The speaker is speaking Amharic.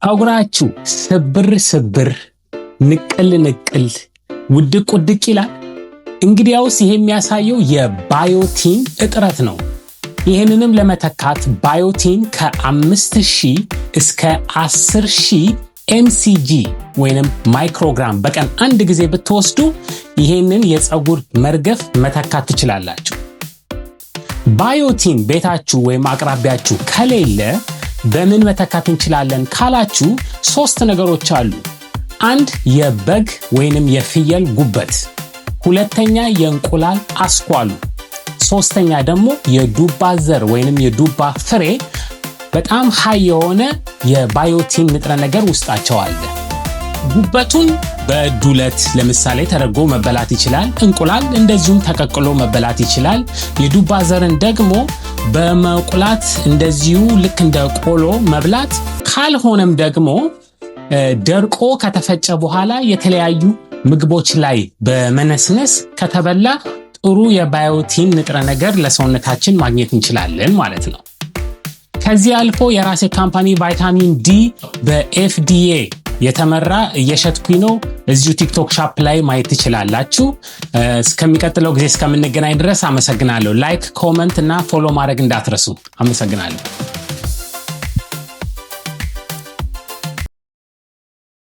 ፀጉራችሁ ስብር ስብር፣ ንቅል ንቅል፣ ውድቅ ውድቅ ይላል። እንግዲያውስ ይሄ የሚያሳየው የ biotin እጥረት ነው። ይህንንም ለመተካት biotin ከ5000 እስከ 10,000 mcg ወይንም microgram በቀን አንድ ጊዜ ብትወስዱ ይህንን የፀጉር መርገፍ መተካት ትችላላችሁ። Biotin ቤታችሁ ወይም አቅራቢያችሁ ከሌለ በምን መተካት እንችላለን ካላችሁ ሶስት ነገሮች አሉ። አንድ፣ የበግ ወይንም የፍየል ጉበት፣ ሁለተኛ የእንቁላል አስኳሉ፣ ሶስተኛ ደግሞ የዱባ ዘር ወይንም የዱባ ፍሬ በጣም high የሆነ የ biotin ንጥረ ነገር ውስጣቸው አለ። ጉበቱን በዱለት ለምሳሌ ተደርጎ መበላት ይችላል። እንቁላል እንደዚሁም ተቀቅሎ መበላት ይችላል። የዱባ ዘርን ደግሞ በመቁላት እንደዚሁ ልክ እንደ ቆሎ መብላት፣ ካልሆነም ደግሞ ደርቆ ከተፈጨ በኋላ የተለያዩ ምግቦች ላይ በመነስነስ ከተበላ ጥሩ የ biotin ንጥረ ነገር ለሰውነታችን ማግኘት እንችላለን ማለት ነው። ከዚህ አልፎ የራሴ company vitamin D በ FDA የተመራ እየሸጥኩኝ ነው። እዚሁ TikTok Shop ላይ ማየት ትችላላችሁ። እስከሚቀጥለው ጊዜ እስከምንገናኝ ድረስ አመሰግናለሁ። Like፣ comment እና follow ማድረግ እንዳትረሱ። አመሰግናለሁ።